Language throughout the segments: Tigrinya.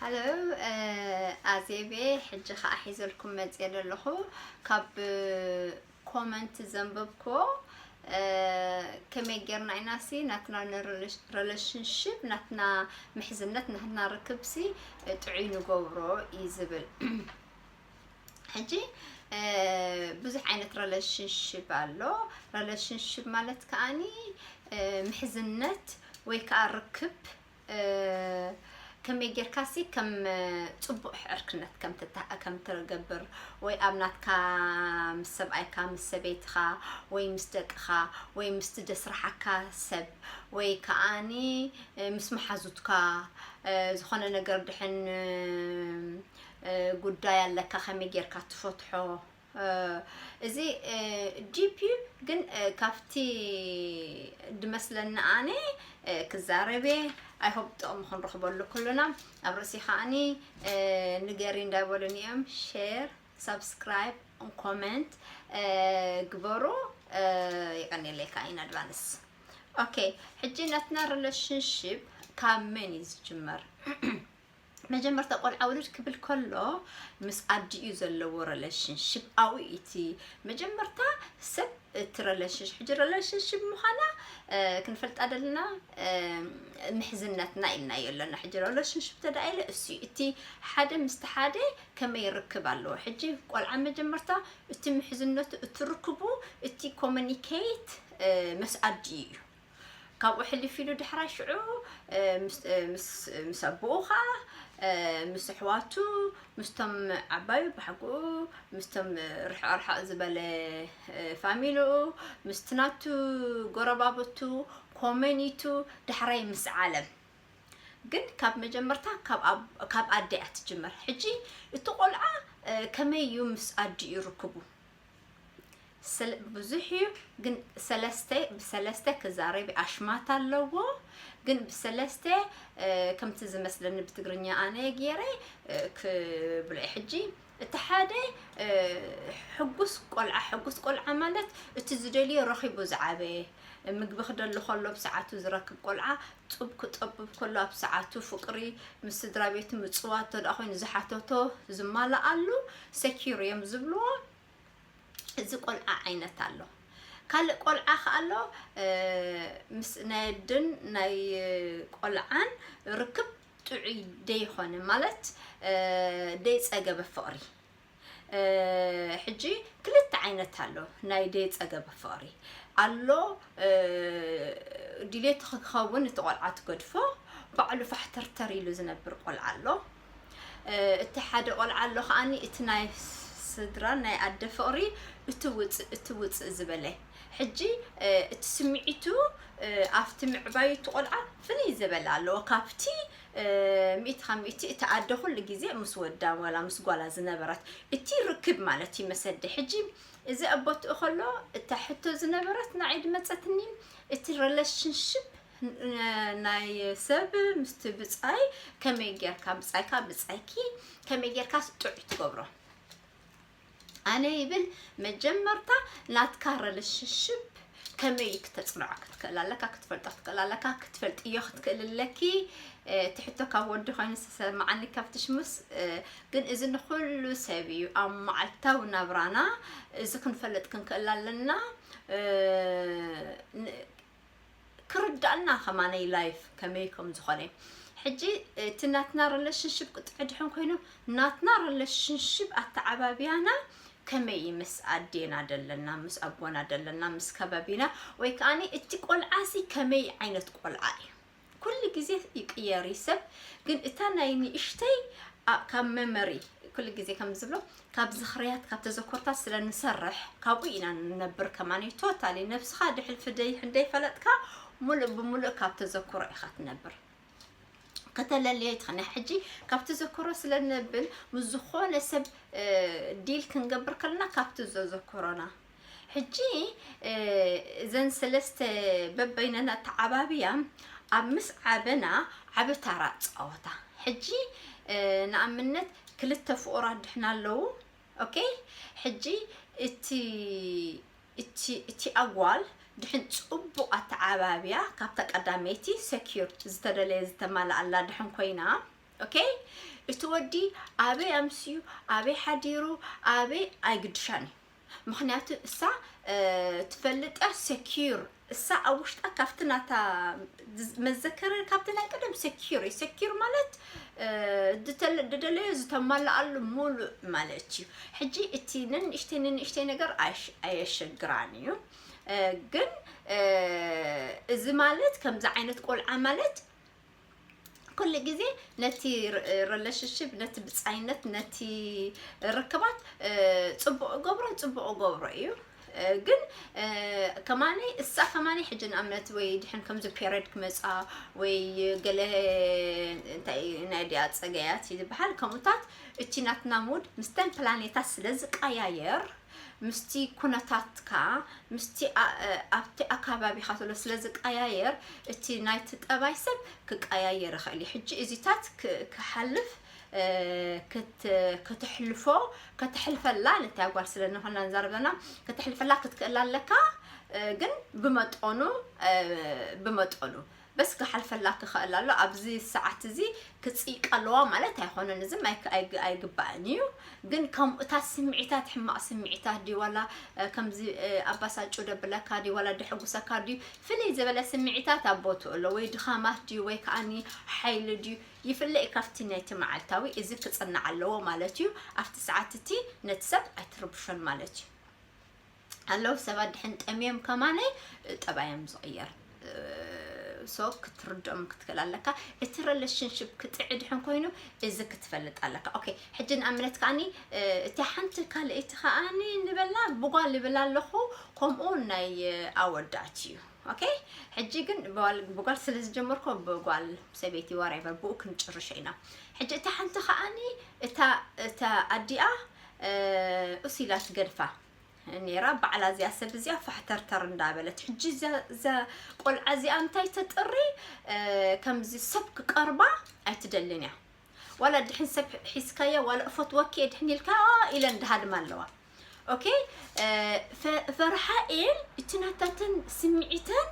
ሃሎ፣ ኣዜቤ፣ ሕጂ ኸዓ ሒዘልኩም መፅየ ዘለኹ። ካብ ኮመንት ዘንበብክዎ፣ ከመይ ጌርና ኢናሲ ናትና ሪሌሽንሽፕ፣ ናትና ምሕዝነት፣ ናትና ርክብሲ ጥዑይ ንገብሮ እዩ ዝብል። ሕጂ ብዙሕ ዓይነት ሪሌሽንሽፕ ኣሎ። ሪሌሽንሽፕ ማለት ከዓኒ ምሕዝነት ወይ ከዓ ርክብ፣ ከመይ ጌርካሲ ከም ፅቡቕ ዕርክነት ከም ትገብር፣ ወይ ኣብ ናትካ ምስ ሰብኣይካ፣ ምስ ሰበይትኻ፣ ወይ ምስ ደቅኻ፣ ወይ ምስቲ ደስራሓካ ሰብ፣ ወይ ከዓኒ ምስ መሓዙትካ ዝኾነ ነገር ድሕን ጉዳይ ኣለካ፣ ከመይ ጌርካ ትፈትሖ? እዚ ዲፕ እዩ፣ ግን ካብቲ ድመስለኒ ኣነ ክዛረብ እየ። I hope ጥቕሚ ክንረኽበሉ ኩልና። ኣብ ርእሲ ከዓኒ ንገሪ እንዳበሉኒ እዮም። ሼር፣ ሳብስክራይብ፣ ኮመንት ግበሩ። የቀኒለይ ከዓ in advance። ኦኬ፣ ሕጂ ናትና ሪሌሽንሽፕ ካብ መን እዩ ዝጅመር? መጀመርታ ቆልዓ ውልድ ክብል ከሎ ምስ ኣዲኡ ዘለዎ ሪሌሽንሽፕ ኣብኡ እቲ መጀመርታ ሰብ እቲ ሪሌሽንሽፕ፣ ሕጂ ሪሌሽንሽፕ ምዃና ክንፈልጣ ደለና ምሕዝነትና ኢልናዮ ኣለና። ሕጂ ሪሌሽንሽፕ ተዳ ኢለ እሱ እቲ ሓደ ምስቲ ሓደ ከመይ ይርክብ ኣለዎ። ሕጂ ቆልዓ መጀመርታ እቲ ምሕዝነቱ፣ እቲ ርክቡ፣ እቲ ኮሙኒኬት ምስ ኣዲኡ እዩ። ካብኡ ሕልፍ ኢሉ ድሕራይ ሽዑ ምስ ኣቦኡ ኸዓ፣ ምስ ኣሕዋቱ፣ ምስቶም ዓባዩ ባሕጉኡ፣ ምስቶም ርሕቕ ርሕቕ ዝበለ ፋሚልኡ፣ ምስቲ ናቱ ጎረባብቱ፣ ኮመኒቱ፣ ዳሕራይ ምስ ዓለም። ግን ካብ መጀመርታ ካብ ኣደ እያ ትጅመር። ሕጂ እቲ ቆልዓ ከመይ እዩ ምስ ኣዲኡ ርክቡ? ብዙሕ እዩ፣ ግን ሰለስተ ብሰለስተ ክዛረብ ኣሽማት ኣለዎ። ግን ብሰለስተ ከምቲ ዝመስለኒ ብትግርኛ ኣነ ገይረ ክብሎ። ሕጂ እቲ ሓደ ሕጉስ ቆልዓ፣ ሕጉስ ቆልዓ ማለት እቲ ዝደልዮ ረኺቡ ዝዓበየ፣ ምግቢ ክደሊ ከሎ ብሰዓቱ ዝረክብ ቆልዓ፣ ጡብ ክጠብብ ከሎ ኣብ ሰዓቱ፣ ፍቅሪ ምስ ስድራ ቤቱ ምፅዋት ተደኣ ኮይኑ ዝሓተቶ ዝማልኣሉ ሰኪር እዮም ዝብልዎ። እዚ ቆልዓ ዓይነት ኣሎ። ካልእ ቆልዓ ከ ኣሎ፣ ምስ ናይ ኣደን ናይ ቆልዓን ርክብ ጥዑይ ደይኮነ፣ ማለት ደይፀገበ ፍቅሪ። ሕጂ ክልተ ዓይነት ኣሎ ናይ ደይፀገበ ፍቅሪ ኣሎ። ድሌቱ ክኸውን እቲ ቆልዓ ትገድፎ፣ ባዕሉ ፋሕተርተር ኢሉ ዝነብር ቆልዓ ኣሎ። እቲ ሓደ ቆልዓ ኣሎ ከዓኒ እቲ ናይ ስድራ ናይ ኣደ ፍቅሪ እቲ ውፅእ፣ እቲ ውፅእ ዝበለ። ሕጂ እቲ ስምዒቱ ኣብቲ ምዕባዩ እቲ ቆልዓ ፍልይ ዝበለ ኣለዎ ካብቲ ሚእቲ ካብ ሚእቲ እቲ ኣደ ኩሉ ግዜ ምስ ወዳ ዋላ ምስ ጓላ ዝነበረት እቲ ርክብ ማለት እዩ መሰደ። ሕጂ እዚ ኣቦትኡ ከሎ እታ ሕቶ ዝነበረት ንዓይ ድመፀትኒ፣ እቲ ሪሌሽንሽፕ ናይ ሰብ ምስቲ ብፃይ ከመይ ጌርካ፣ ብፃይካ ብፃይኪ ከመይ ጌርካ ጥዑይ ትገብሮ? ኣነ ይብል መጀመርታ ናትካ ሪሌሽንሽፕ ከመይ እዩ ክተፅንዖ ክትክእል ኣለካ፣ ክትፈልጦ ክትክእል ኣለካ፣ ክትፈልጥዮ ክትክእል ኣለኪ። እቲ ሕቶ ካብ ወዲ ኮይኑ ዝተሰማዓኒ ካብቲ ሽሙስ፣ ግን እዚ ንኩሉ ሰብ እዩ ኣብ መዓልታዊ ናብራና፣ እዚ ክንፈልጥ ክንክእል ኣለና። ክርዳእና ከማነይ ላይፍ ከመይ ከም ዝኾነ። ሕጂ እቲ ናትና ሪሌሽንሽፕ ቅጥዒ ድሕን ኮይኑ፣ ናትና ሪሌሽንሽፕ ኣተዓባብያና ከመይ ምስ ኣዴና ደለና፣ ምስ ኣቦና ደለና፣ ምስ ከባቢና፣ ወይ ከዓኒ እቲ ቆልዓሲ ከመይ ዓይነት ቆልዓ እዩ? ኩሉ ግዜ ይቅየር እዩ ሰብ፣ ግን እታ ናይ ንእሽተይ ካብ መመሪ ኩሉ ግዜ ከም ዝብሎ ካብ ዝኽርያት፣ ካብ ተዘኮርታት ስለ ንሰርሕ ካብኡ ኢና ንነብር። ከማን ቶታሊ ነብስኻ ድሕልፊ ደይ እንደይ ፈለጥካ፣ ሙሉእ ብሙሉእ ካብ ተዘክሮ ኢኻ ትነብር። ከተለልዮ ይትኽእና። ሕጂ ካብ ተዘክሮ ስለ ንነብል ምስ ዝኾነ ሰብ ዲል ክንገብር ከለና ካብቲ ዘዘክሮና። ሕጂ እዘን ሰለስተ በበይነን ኣተዓባብያ ኣብ ምስ ዓበና ዓቢ ታራ ጻወታ። ሕጂ ንኣብነት ክልተ ፍቑራት ድሕና ኣለዉ። ኦኬ፣ ሕጂ እቲ እቲ እቲ ኣጓል ድሕን ጽቡቕ ኣተዓባብያ ካብታ ቀዳመይቲ ሰኪር ዝተደለየ ዝተማልኣላ ድሕን ኮይና፣ ኦኬ፣ እቲ ወዲ ኣበይ ኣምስዩ፣ ኣበይ ሓዲሩ፣ ኣበይ ኣይግድሻን እዩ። ምኽንያቱ እሳ ትፈልጣ፣ ሰኪር እሳ ኣብ ውሽጣ ካብቲ ናታ መዘከረ ካብቲ ናይ ቀደም ሰኪር እዩ። ሰኪር ማለት ድደለዮ ዝተማልኣሉ ሙሉእ ማለት እዩ። ሕጂ እቲ ንንእሽተይ ንንእሽተይ ነገር ኣየሸግራን እዩ። ግን እዚ ማለት ከምዚ ዓይነት ቆልዓ ማለት ኩሉ ግዜ ነቲ relationship፣ ነቲ ብጻይነት፣ ነቲ ርክባት ጽቡቕ ገብሮ ጽቡቕ ገብሮ እዩ። ግን ከማኒ እሳ ከማኒ ሕጂ ንኣብነት ወይ ድሕን ከምዚ period ክመጻ ወይ ገለ እንታይ ናይ ድያ ጸገያት እዩ ዝበሃል ከምኡታት እቲ ናትና mood ምስተን ፕላኔታት ስለ ዝቀያየር ምስቲ ኩነታትካ ምስቲ ኣብቲ ኣካባቢኻ ዘሎ ስለ ዝቀያየር እቲ ናይቲ ጠባይ ሰብ ክቀያየር ይኽእል እዩ። ሕጂ እዚታት ክሓልፍ ከተሕልፎ ከተሕልፈላ ነታ ጓል ስለ ንኾና ንዛረብ ዘለና ከተሕልፈላ ክትክእል ኣለካ። ግን ብመጠኑ ብመጠኑ በስ ክሓልፈላ ክኽእል ኣሎ። ኣብዚ ሰዓት እዚ ክፅይቅ ኣለዋ ማለት ኣይኮነን። እዚ ኣይግባእን እዩ። ግን ከምኡታት ስምዒታት፣ ሕማቕ ስምዒታት ድዩ ዋላ ከምዚ ኣባሳጩ ደብለካ ድዩ ዋላ ደሕጉሰካ ድዩ ፍልይ ዝበለ ስምዒታት ኣብ ቦትኡ ኣሎ ወይ ድኻማት ድዩ ወይ ከዓኒ ሓይሊ ድዩ ይፍለ እዩ። ካብቲ ነቲ መዓልታዊ እዚ ክፅናዕ ኣለዎ ማለት እዩ። ኣብቲ ሰዓት እቲ ነቲ ሰብ ኣይትርብሾን ማለት እዩ። ኣለዉ ሰባት ድሕን ጠምዮም ከማነይ ጠባዮም ዝቕየር። ሶ ክትርድኦም ክትክእል ኣለካ። እቲ relationship ክጥዒ ድሕን ኮይኑ እዚ ክትፈልጥ ኣለካ። ኦኬ፣ ሕጂ ንኣብነት ከዓኒ እቲ ሓንቲ ካልኣይቲ ከዓኒ ንበላ ብጓል ይብል ኣለኹ። ከምኡ ናይ ኣወዳት እዩ። ኦኬ፣ ሕጂ ግን ብጓል ስለ ዝጀመርኮ ብጓል ሰበይቲ whatever ብኡ ክንጭርሾ ኢና። ሕጂ እታ ሓንቲ ከዓኒ እታ እታ ኣዲኣ ኡሲላ ትገድፋ ነይራ። ባዕላ እዚኣ ሰብ እዚኣ ፋሕተርተር እንዳበለት ሕጂ እዛ ቆልዓ እዚኣ እንታይ ተጥሪ ከምዚ ሰብ ክቀርባ ኣይትደልን እያ። ዋላ ድሕን ሰብ ሒዝካያ ዋላ እፈትወኪ እየ ድሕን ኢልካ ኢለን ድሃድማ ኣለዋ። ኦኬ፣ ፈርሓኤል እቲ ናታተን ስምዒተን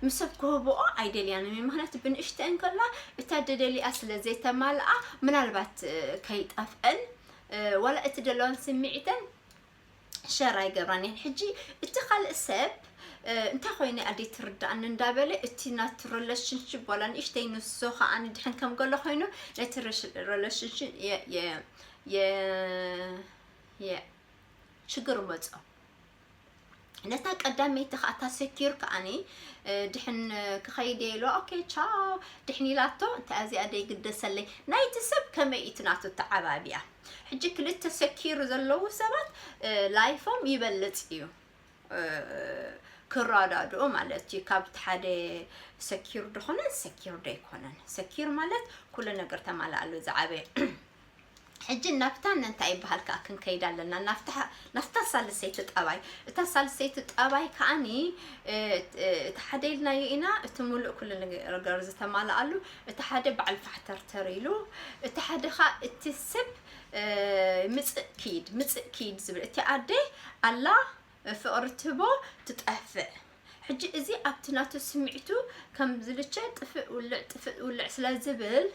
ምሰብ ክህብኦ ኣይደልያንም እዩ። ምክንያቱ ብንእሽተን ከላ እታ ደደሊኣ ስለ ዘይተማልኣ ምናልባት ከይጠፍአን ዋላ እቲ ደለዋን ስምዒተን ሸር ኣይገብራን እየን። ሕጂ እቲ ካልእ ሰብ እንታይ ኮይነ ኣደይ ትርዳእኒ እንዳበለ እቲ ናቲ relationship ዋላ ንእሽተይ ንሶ ከዓኒ ድሕን ከም ገሎ ኮይኑ ነቲ relationship ሽግር መጾ። ነታ ቀዳመይቲ ከኣ እታ ሰኪር ከኣኒ ድሕን ክኸይድ ኢሉ ኦኬ ቻው ድሕን ኢላቶ። እንታይ እዚኣ ደይግደሰለይ ናይቲ ሰብ ከመይ እቲ ናቱ ተዓባቢያ። ሕጂ ክልተ ሰኪር ዘለዉ ሰባት ላይፎም ይበልጽ እዩ ክረዳድኡ ማለት እዩ። ካብ ሓደ ሰኪር ድኾነ ሰኪር ደይኮነን። ሰኪር ማለት ኩሉ ነገር ተማላኣሉ ዝዓበየ ሕጂ ናብታ እንታይ ይበሃል ከኣ ክንከይድ ኣለና። ናብታ ሳልሰይቲ ጠባይ። እታ ሳልሰይቲ ጠባይ ከኣኒ እቲ ሓደ ኢልናዮ ኢና፣ እቲ ሙሉእ ኩሉ ነገር ዝተማልኣሉ፣ እቲ ሓደ በዓል ፋሕተርተር ኢሉ፣ እቲ ሓደ ከኣ እቲ ሰብ ምጽእ ኪድ ምጽእ ኪድ ዝብል፣ እቲ ኣደ ኣላ ፍቕሪ ትህቦ ትጠፍእ። ሕጂ እዚ ኣብቲ ናቱ ስምዒቱ ከም ዝልቸ ጥፍእ ውልዕ ጥፍእ ውልዕ ስለ ዝብል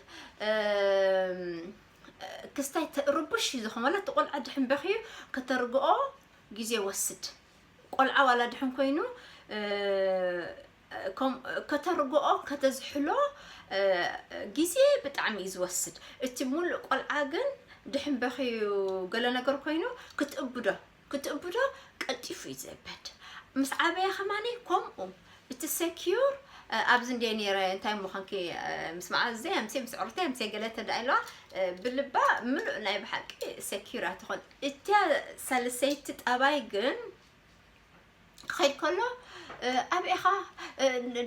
ክስታይ ርቡሽ እዩ ዝኾን። ዋላ እቲ ቆልዓ ድሕን በኽዩ ከተርግኦ ግዜ ወስድ። ቆልዓ ዋላ ድሕን ኮይኑ ከተርግኦ ከተዝሕሎ ግዜ ብጣዕሚ እዩ ዝወስድ። እቲ ሙሉእ ቆልዓ ግን ድሕን በኽዩ ገለ ነገር ኮይኑ ክትእብዶ ክትእብዶ ቀልጢፉ እዩ ዝእበድ። ምስ ዓበየ ከማኒ ከምኡ እቲ ሰኪር ኣብዚ እንደ ነይረ እንታይ ምዃንኪ ምስ መዓዘ ኣምሴ ምስ ዕርተ ኣምሴ ገለ ተዳ ኢለዋ ብልባ ምሉእ ናይ ብሓቂ ሰኪር እያ ትኾን። እታ ሳልሰይቲ ጠባይ ግን ክኸይድ ከሎ ኣበይ ኢኻ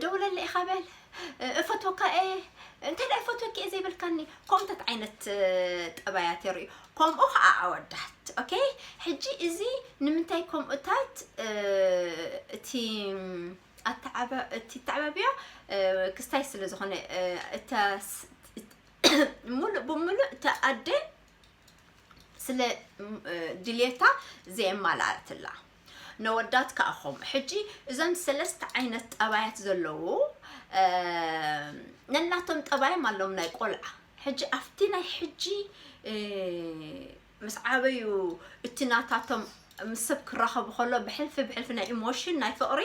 ደውለለ ኢኻ በል እፈትወካ እየ እንታይ ደኣ እፈትወኪ እየ ዘይበልካኒ ከምኡታት ዓይነት ጠባያት የርእዩ። ከምኡ ከዓ ኣወዳት ኦኬ። ሕጂ እዚ ንምንታይ ከምኡታት እቲ ኣተዓባብያ ክስታይ ስለ ዝኾነ እታ ሙሉእ ብሙሉእ እታ ኣደ ስለ ድልየታ ዘየማላኣትላ ነወዳት ከኣ ከምኡ። ሕጂ እዞም ሰለስተ ዓይነት ጠባያት ዘለዉ ነናቶም ጠባዮም ኣሎም ናይ ቆልዓ። ሕጂ ኣብቲ ናይ ሕጂ ምስ ዓበዩ እቲ ናታቶም ምስ ሰብ ክራኸቡ ከሎ ብሕልፊ ብሕልፊ ናይ ኢሞሽን ናይ ፍቕሪ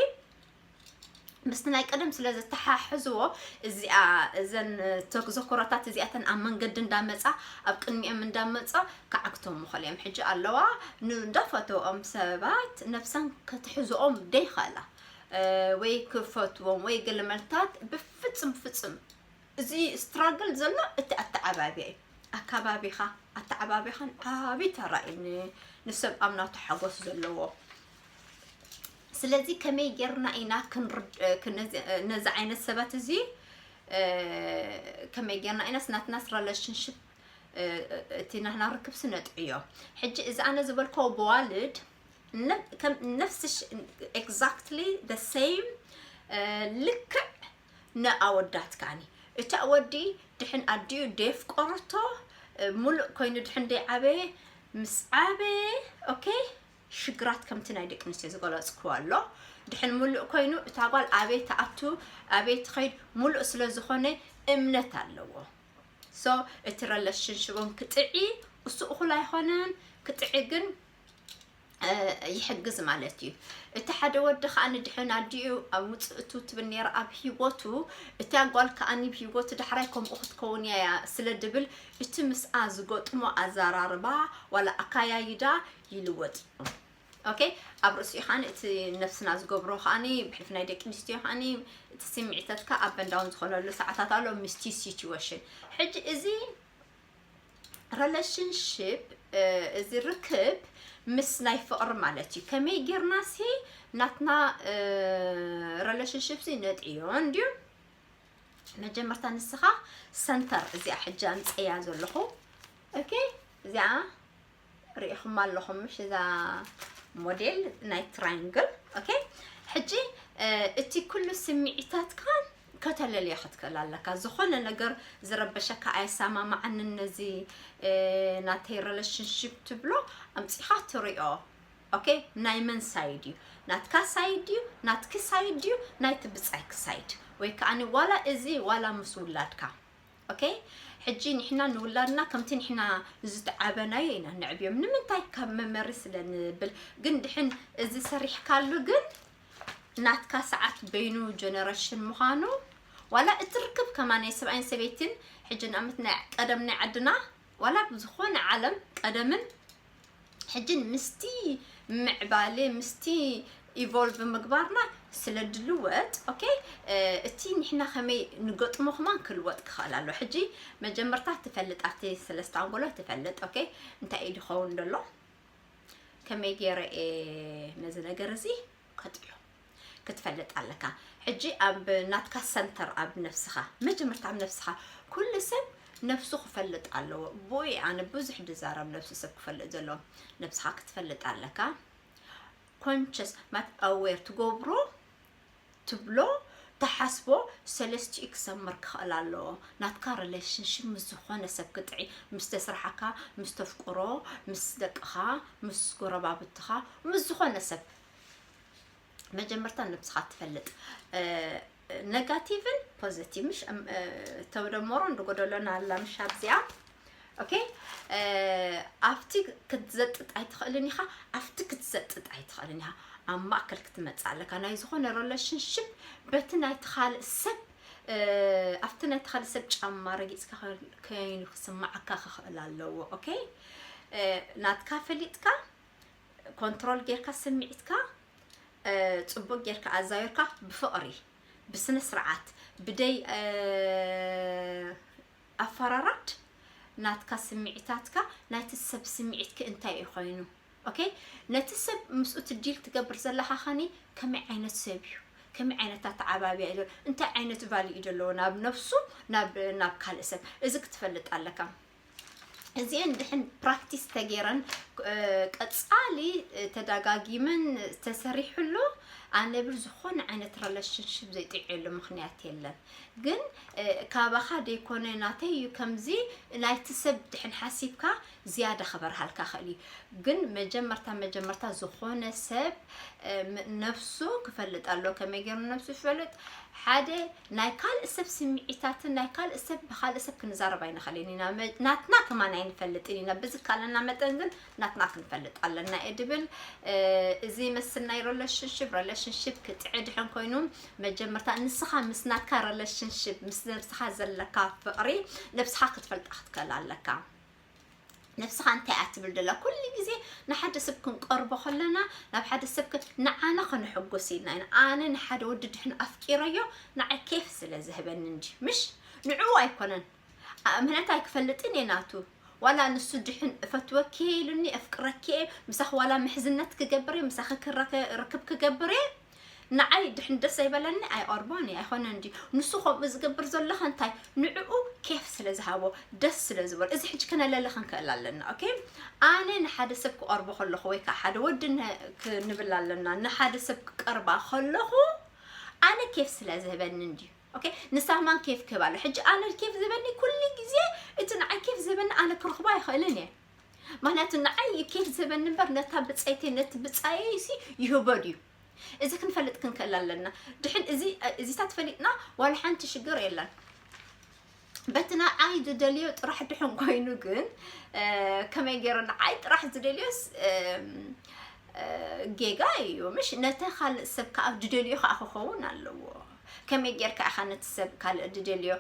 ምስቲ ናይ ቀደም ስለ ዘተሓሕዝዎ እዚኣ እዘን ተዘክሮታት እዚኣተን ኣብ መንገዲ እንዳመፃ ኣብ ቅድሚኦም እንዳመፃ ክዓግቶም ምኽእል እዮም። ሕጂ ኣለዋ እንዳፈተውኦም ሰባት ነብሰን ክትሕዝኦም ደይኽእላ ወይ ክፈትዎም ወይ ገለመልታት ብፍፅም ፍፅም እዚ ስትራግል ዘሎ እቲ ኣተዓባቢያ እዩ። ኣካባቢኻ ኣተዓባቢኻን ዓብዪ ተራ እዩ ንሰብ ኣብ ናቱ ሓጎስ ዘለዎ። ስለዚ ከመይ ጌርና ኢና ክንርድ ነዚ ዓይነት ሰባት እዚ ከመይ ጌርና ኢና ስናትናስ ሪሌሽንሽፕ እቲ ናህና ርክብ ስነጥዕዮ። ሕጂ እዚ ኣነ ዝበልኮ ብዋልድ ነፍስሽ exactly the same ልክዕ ንኣወዳት ከዓኒ እቲ ኣወዲ ድሕን ኣዲኡ ደየፍቀረቶ ሙሉእ ኮይኑ ድሕን ደይዓበየ ምስ ዓበየ okay ሽግራት ከምቲ ናይ ደቂ ኣንስትዮ ዝገለፅክዎ ኣሎ። ድሕን ሙሉእ ኮይኑ እታ ጓል ኣበይ ትኣቱ ኣበይ ትኸይድ ሙሉእ ስለ ዝኾነ እምነት ኣለዎ። So እቲ ሪሌሽንሽቦም ክጥዒ እሱ እኹል ኣይኾነን። ክጥዒ ግን ይሕግዝ ማለት እዩ። እቲ ሓደ ወዲ ከዓ ንድሕን ኣዲኡ ኣብ ውፅእቱ ትብል ነይራ ኣብ ህይወቱ እታ ጓል ከዓ ኣብ ህይወቱ ዳሕራይ ከምኡ ክትከውን እያ ስለ ድብል እቲ ምስኣ ዝገጥሞ ኣዘራርባ ዋላ ኣካያይዳ ይልወጥ እዩ። okay ኣብ ርእሲኡ ከዓኒ እቲ ነፍስና ዝገብሮ ከዓኒ ብሕልፊ ናይ ደቂ ኣንስትዮ ከዓኒ እቲ ስምዒታትካ up and down ዝኾነሉ ሰዓታት ኣሎ ምስቲ situation። ሕጂ እዚ relationship እዚ ርክብ ምስ ናይ ፍቕሪ ማለት እዩ። ከመይ ጌርና ሲ ናትና relationship ሲ ነጥዕዮ እንድዩ? መጀመርታ ንስኻ ሰንተር እዚኣ ሕጂ ኣምፀያ ዘለኹ okay እዚኣ ሪኢኹም ኣለኹም ምሽ እዛ ሞዴል ናይ ትራይንግል okay ሕጂ እቲ ኩሉ ስምዒታትካ ከተለልያ ክትክእል ኣለካ። ዝኾነ ነገር ዝረበሸካ ኣይሰማማዓንን ነዚ ናተይ relationship ትብሎ ኣምፂኻ ትሪኦ okay ናይ መን side እዩ? ናትካ side እዩ? ናትኪ side እዩ? ናይቲ ብፃይኪ side ወይ ከዓ ዋላ እዚ ዋላ ምስ ውላድካ okay ሕጂ ንሕና ንውላድና ከምቲ ንሕና ዝተዓበናዮ ኢና ነዕብዮም። ንምንታይ ካብ መመሪ ስለ ንብል ግን ድሕን እዚ ሰሪሕካሉ ግን ናትካ ሰዓት በይኑ generation ምዃኑ ዋላ እቲ ርክብ ከማን ናይ ሰብኣይን ሰበይትን ሕጂ ንኣብነት ናይ ቀደም ናይ ዓድና ዋላ ብዝኾነ ዓለም ቀደምን ሕጅን ምስቲ ምዕባለ ምስቲ evolve ምግባርና ስለ ድልወጥ okay እቲ ንሕና ከመይ ንገጥሞ ከማን ክልወጥ ክኽእል ኣሎ። ሕጂ መጀመርታ ትፈልጥ ኣብቲ ሰለስተ ኣንጎሎ ትፈልጥ okay እንታይ እዩ ዝኸውን ዘሎ ከመይ ገይረ እየ ነዚ ነገር እዚ ከጥዮ ክትፈልጥ ኣለካ። ሕጂ ኣብ ናትካ ሰንተር ኣብ ነብስኻ መጀመርታ ኣብ ነብስኻ ኩሉ ሰብ ነብሱ ክፈልጥ ኣለዎ። ብኡ ኣነ ብዙሕ ድዛረብ ነብሱ ሰብ ክፈልጥ ዘለዎ ነብስኻ ክትፈልጥ ኣለካ። conscious ማለት aware ትገብሮ ትብሎ ተሓስቦ ሰለስቲኡ ክሰምር ክኽእል ኣለዎ። ናትካ relationship ምስ ዝኾነ ሰብ ክጥዒ ምስ ተስርሓካ ምስ ተፍቅሮ ምስ ደቅኻ ምስ ጎረባብትኻ ምስ ዝኾነ ሰብ መጀመርታ ነብስኻ ትፈልጥ negative ን positive ምሽ ተደመሮ እንድጎደሎና ኣላ ምሽ ኣብዚኣ okay ኣብቲ ክትዘጥጥ ኣይትኽእልን ኢኻ ኣብቲ ክትዘጥጥ ኣይትኽእልን ኢኻ ኣብ ማእከል ክትመፅእ ኣለካ ናይ ዝኾነ relationship በቲ ናይቲ ካልእ ሰብ ኣብቲ ናይቲ ካልእ ሰብ ጫማ ረጊፅካ ከይኑ ክስማዓካ ክኽእል ኣለዎ okay ናትካ ፈሊጥካ control ጌርካ ስምዒትካ ፅቡቅ ጌርካ ኣዛዊርካ ብፍቕሪ ብስነ ስርዓት ብደይ ኣፈራራድ ናትካ ስምዒታትካ ናይቲ ሰብ ስምዒትኪ እንታይ እዩ ኮይኑ okay ነቲ ሰብ ምስኡ ትዲል ትገብር ዘለኻ ኸኒ ከመይ ዓይነት ሰብ እዩ ከመይ ዓይነት ኣተዓባብያ እዩ እንታይ ዓይነት value እዩ ዘለዎ ናብ ነብሱ ናብ ናብ ካልእ ሰብ እዚ ክትፈልጥ ኣለካ። እዚአን ድሕን practice ተገይረን ቀፃሊ ተደጋጊመን ተሰሪሕሉ ኣነ ብዝኾነ ዓይነት relationship ዘይጥዕየሉ ምኽንያት የለን። ግን ካባኻ ደይኮነ ናተይ እዩ ከምዚ ናይቲ ሰብ ድሕን ሓሲብካ ዝያዳ ክበርሃልካ ክእል እዩ። ግን መጀመርታ መጀመርታ ዝኾነ ሰብ ነብሱ ክፈልጥ ኣለዎ። ከመይ ገይሩ ነብሱ ይፈልጥ? ሓደ ናይ ካልእ ሰብ ስምዒታትን ናይ ካልእ ሰብ ብኻልእ ሰብ ክንዛረብ ኣይንኽእልን ኢና። መ- ናትና ከማን ኣይንፈልጥን ኢና። ብዝካለና መጠን ግን ናትና ክንፈልጥ ኣለና እየ ድብል። እ፣ እዚ መስል ናይ ሪሌሽንሽፕ ሪሌሽንሽፕ ክጥዕ ድሕን ኮይኑ መጀመርታ ንስኻ ምስ ናትካ ሪሌሽንሽፕ ምስ ነብስኻ ዘለካ ፍቕሪ ነብስኻ ክትፈልጣ ክትከል ኣለካ። ነብስኻ እንታይ እያ ትብል ደላ? ኩሉ ግዜ ንሓደ ሰብ ክንቀርቦ ከለና ናብ ሓደ ሰብ ክ- ንዓና ከነሐጉስ ኢልና ኢና። ኣነ ንሓደ ወዲ ድሕን ኣፍቂረዮ ንዓይ ኬፍ ስለ ዝህበኒ እንጂ ምሽ ንዕኡ ኣይኮነን። ኣ- ምክንያቱ ኣይክፈልጥን እየ ናቱ። ዋላ ንሱ ድሕን እፈትወኪ እየ ኢሉኒ፣ እፍቅረኪ እየ፣ ምሳኽ ዋላ ምሕዝነት ክገብር እየ፣ ምሳኺ ክረከ- ርክብ ክገብር እየ፣ ንዓይ ድሕን ደስ ኣይበለኒ ኣይቐርቦን እየ። ኣይኮነን እንዲ ንሱ ከምኡ ዝገብር ዘለኸ እንታይ ንዕኡ ኬፍ ስለ ዝሃቦ ደስ ስለ ዝበሎ እዚ ሕጂ ከነለለ ክንክእል ኣለና። ኦኬ፣ ኣነ ንሓደ ሰብ ክቐርቦ ከለኹ ወይ ከዓ ሓደ ወዲ ነ- ክንብል ኣለና፣ ንሓደ ሰብ ክቀርባ ከለኹ ኣነ ኬፍ ስለ ዝህበኒ እንዲ። ኦኬ፣ ንሳ ማን ኬፍ ክህብ ኣሎ? ሕጂ ኣነ ኬፍ ዝህበኒ ኩሉ ግዜ እቲ ንዓይ ኬፍ ዝህበኒ ኣነ ክረኽቦ ኣይኽእልን እየ። ምክንያቱ ንዓይ ኬፍ ዝህበኒ እምበር ነታ ብፀይተይ ነቲ ብፃየይ ሲ ይህቦ ድዩ? እዚ ክንፈልጥ ክንክእል ኣለና። ድሕን እዚ እዚታት ፈሊጥና ዋላ ሓንቲ ሽግር የለን። በቲ ንዓይ ዝደልዮ ጥራሕ ድሕን ኮይኑ ግን እ፣ ከመይ ገይሩ ንዓይ ጥራሕ ዝደልዮስ እም፣ እ፣ ጌጋ እዩ ምሽ? ነተ ካልእ ሰብ ከዓ ዝደልዮ ከዓ ክኸውን ኣለዎ። ከመይ ጌርካ ኢኻ ነቲ ሰብ ካልእ ዝደልዮ?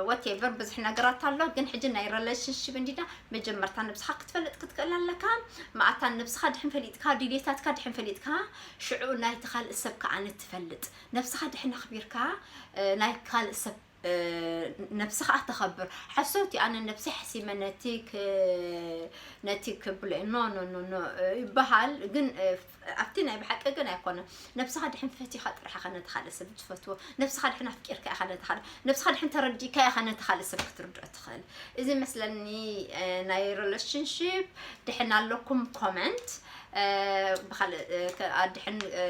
ወቴቨር ብዙሕ ነገራት ኣሎ፣ ግን ሕጂ ናይ ሪሌሽንሽፕ እንዲና መጀመርታ ነብስኻ ክትፈልጥ ክትክእል ኣለካ። መኣታ ነብስኻ ድሕን ፈሊጥካ ድልየታትካ ድሕን ፈሊጥካ ሽዑ ናይቲ ካልእ ሰብ ከዓ ንትፈልጥ ነብስኻ ድሕን ኣኽቢርካ እ፣ ናይ ካልእ ሰብ እ፣ ነብስኻ ተኸብር። ሓሶት እዩ፣ ኣነ ነብሰይ ሓሲመ ነቲ ክ- ነቲ ክብሎ ኖ ኖ ኖ ኖ እ፣ ይበሃል ግን እ፣ ኣብቲ ናይ ብሓቂ ግን ኣይኮነን። ነብስኻ ድሕን ፈቲኻ ጥራሕ ኢኻ ነቲ ካልእ ሰብ ትፈትዎ። ነብስኻ ድሕን ኣፍቂርካ ኢኻ ነቲ ካልእ ነብስኻ ድሕን ተረዲእካ ኢኻ ነቲ ካልእ ሰብ ክትርድኦ ትኽእል። እዚ መስለኒ እ፣ ናይ ሪሌሽንሽፕ ድሕን ኣለኩም ኮመንት እ፣ ብኻልእ እ፣ ከ- ኣድሕን እ፣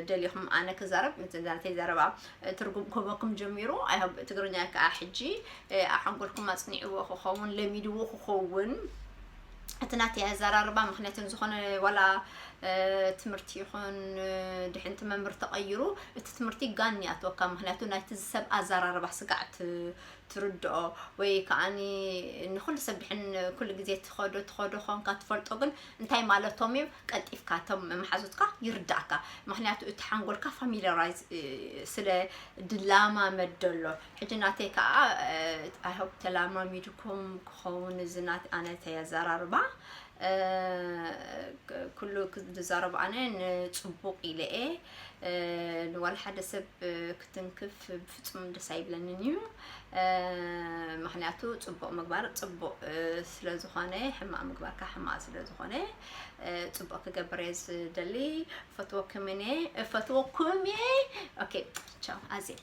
ደሊኹም ኣነ ክዛረብ ምስ ናተይ ዘረባ እ፣ ትርጉም ክህበኩም ጀሚሩ። ኣይሆብ ትግርኛ ከዓ ሕጂ እ፣ ኣብ ሓንጎልኩም ኣፅኒዕዎ ክኸውን ለሚድዎ ክኸውን እቲ ናተይ ኣዘራርባ። ምክንያቱ ዝኾነ ዋላ እ፣ ትምህርቲ ይኹን እ፣ ድሕንቲ መምህር ተቐይሩ እቲ ትምህርቲ ጋን ይኣትወካ። ምክንያቱ ናይቲ ሰብ ኣዘራርባ ስጋዕ ት- ትርድኦ ወይ ከዓኒ ንኩሉ ሰብ ድሕን ኩሉ ግዜ ትኸዶ ትኸዶ ኾንካ ትፈልጦ ግን እንታይ ማለቶም እዮም ቀልጢፍካ እቶም መሓዙትካ ይርዳእካ። ምክንያቱ እቲ ሓንጎልካ ፋሚሊራይዝ ስለ ድላማመድ ደሎ። ሕጂ ናተይ ከዓ ኣይሆፕ ተላማሚድኩም ክኸውን እዚ ናት ኣነተይ ኣዘራርባ ኩሉ ዝዛረብ ኣነ ንፅቡቕ ኢለ እየ። ንዋላ ሓደ ሰብ ክትንክፍ ብፍፁም ደስ ኣይብለንን እዩ። ምክንያቱ ፅቡቕ ምግባር ፅቡቕ ስለ ዝኾነ ሕማቕ ምግባር ከዓ ሕማቕ ስለ ዝኾነ ፅቡቕ ክገብር እየ ዝደሊ። ፈትወኩም እየ ፈትወኩም እየ። ኦኬ ቻው ኣዜብ።